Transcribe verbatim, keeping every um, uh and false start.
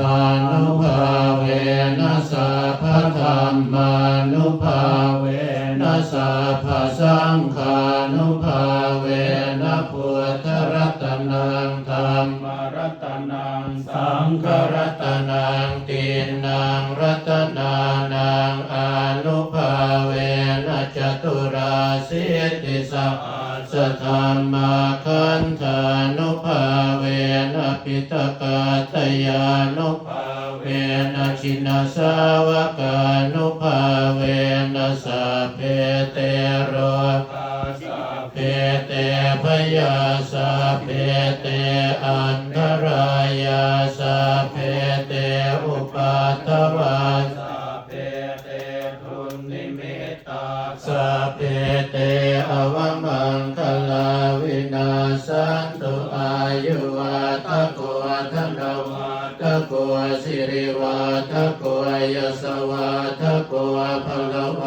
ānubhāvena sabbadhammānubhāvena sabbasaṅghānubhāvena buddharatanaṃ dhammaratanaṃ saṅgharatanaṃ tiṇṇaṃ ratanānaṃ ānubhāvena caturāsītisahas sadhammakkhandhānubhāvena jinasāvakānubhāvena sabbe te rogā sabbe te bhayā sabbe te antarāyā sabbe te upaddavā sabbe te dunnimit tā sabbe te avamaṅgalā vinassantu. Āyuvaḍḍhako dhanavaḍḍhako sirivaḍḍhako yasavaḍḍhako balavaḍḍhako